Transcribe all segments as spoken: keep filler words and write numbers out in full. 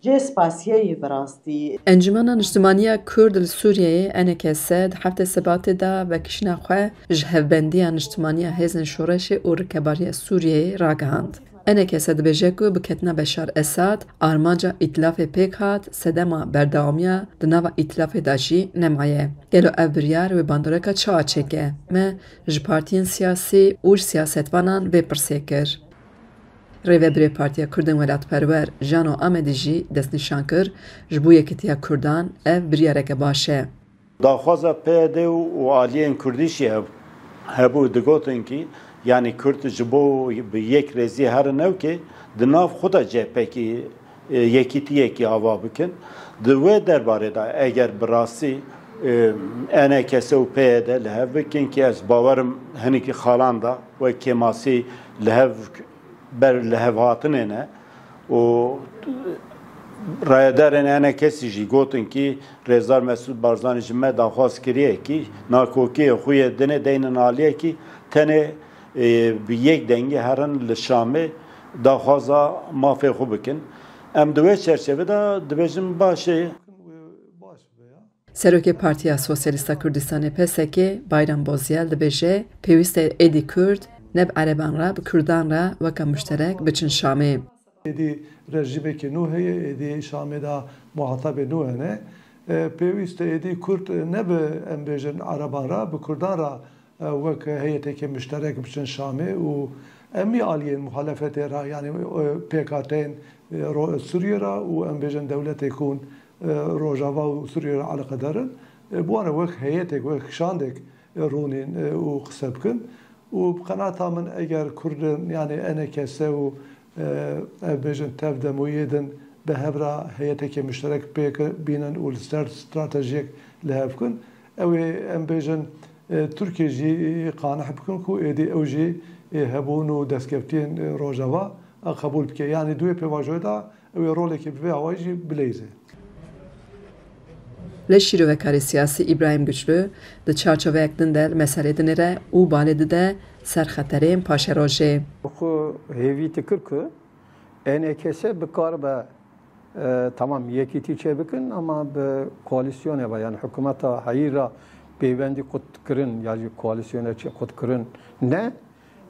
Cê spasiyê yî bi rastî. Encûmena Niştimaniya Kurd li Sûriyeyê, E N K S, di heftê Sibatê de vekişîna xwe ji Hevbendiya Niştimaniya Hêzên Şoreşê û Rikebariya Sûriyeyê ragihand. E N K S dibêje ku bi ketina Beşar Esad armanca îtilafê pêk hat, sedema berdewamiya di nava îtilafê de jî nemaye. Gelo ev biryar wê bandoreka çawa çêke? Me ji partiyên siyasî û ji siyasetvanan vê pirsê kir. Rêvebirê Partiya Kurdên Welatperwer Jano Amedî jî destnîşan kir, ji bo yekîtiya Kurdan ev biryareke baş e. Daxwaza P Y D û aliyên Kurdî jî hev, hebû, digotin kî, yanî Kurd ji bo bi yek rêzî herin ewkê, di nav xwe de cepekî, e, yekîtiyekî ava bikin. Di wê derbarê de eger bi rastî, e, E N K S û P Y D li hev bikin kî ez bawerim hinekî xalan de wek kêmasî li hev ber li hev hatinê ne û rayedarên E N K S'î jî gotin kî Rêzdar Mesûd Barzanî ji me daxwaz kiriye kî nakokiyê xwe yê dinê deynin aliyekî tenê, e, bi yek dengî herin li Şamê daxwaza mafê xwe bikin. Em di wê çerçevê de dibêjin baş e. Serokê Partiya Sosyalîst a Kurdistanê, P S K, Bayram Bozyel dibêje, pêwîst e êdî Kurd ne bi Ereban re, bi Kurdan re weke muşterek biçin Şamê. Êdî rejîmekî nû heye, êdî Şamê de muhatabê nû hene. E, pêwîst e êdî Kurd ne bi, em bêjin, Ereban re, bi Kurdan re, e, wek heyeteke muşterek biçin Şamê û em mî aliyên muhalefetê re, yanî, e, pêkhateyên, e, ro-, Sûriyê re û, em bêjin, dewletê ku hûn, e, Rojava û Sûriyê re eleqedar in, e, bi wan re wek heyetek, wek şandek, e, rûnîn, e, û qise bikin. Û bi qenata min eger Kurd, yanî E N K S û, e, ev bêjin tev demoyê din bi hev re heyeteke muşterek pêk bînin û li ser stratejiyek li hev bikin, ew ê em bêjin, e, Tirkiye jî qanih bikin ku êdî ew jî, e, hebûn û destkeftiyên, e, Rojava, e, qebûl bike. Yanî di wê pêvajoyê de ew ê rolekê bi vê awayî jî bileyze. Lê şîrovekarê siyasî Îbrahîm Guçlû di çarçoveyek din de li meselê dinêre û balê dide ser xeterên paşerojê. Xwe hêvî dikir ku E N K S bikaribe, e, tamam, yekîtî çêbikin, ama bi koalîsyonê ve, yani hikûmeta heyî re pêwendî qutkirin ya jî koalîsyonê çê qutkirin ne,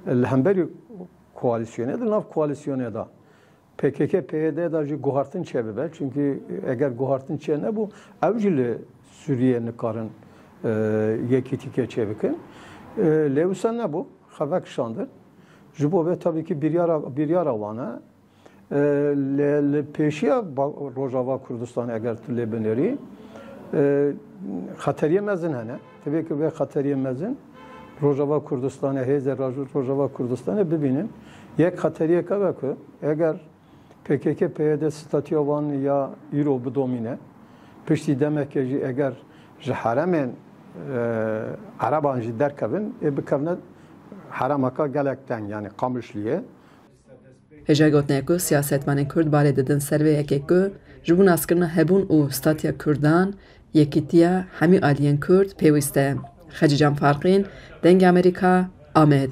li hemberî koalîsyonê, di nav koalîsyonê de P K K P Y D de jî guhartin çêbibe. Çunkî eger guhartin çê nebû, ew jî li Sûriyê nikarin, e, yekîtîkê çêbikin. E, lê wisa nebû, xwe vekişandin. Ji bo vê tabii ki biryara, biryara wan e. E, li, li pêşiya ba-, Rojava Kurdistanê eger tu lê binêrî, e, xeteriyê mezin hene. Tabii ki vê xeteriyê mezin Rojava Kurdistanê, hêzê Roj-, Rojava Kurdistanê bibînin. Yek xeteriyek ev e ku eger P K K P Y D statiya wan ya îro bidomîne, piştî demekê jî eger ji heremên, e, Ereban jî derkevin, ê bikevne heremeka gelek teng, yani Qamişliyê. Hêja gotinê ku siyasetvanên Kurd balê didin ser vê yekê ku ji bo naskirina hebûn û statiya Kurdan, yekîtiya hemî aliyên Kurd pêwîst e. Xecîcan Farqîn, Dengê Amerîka, Amed.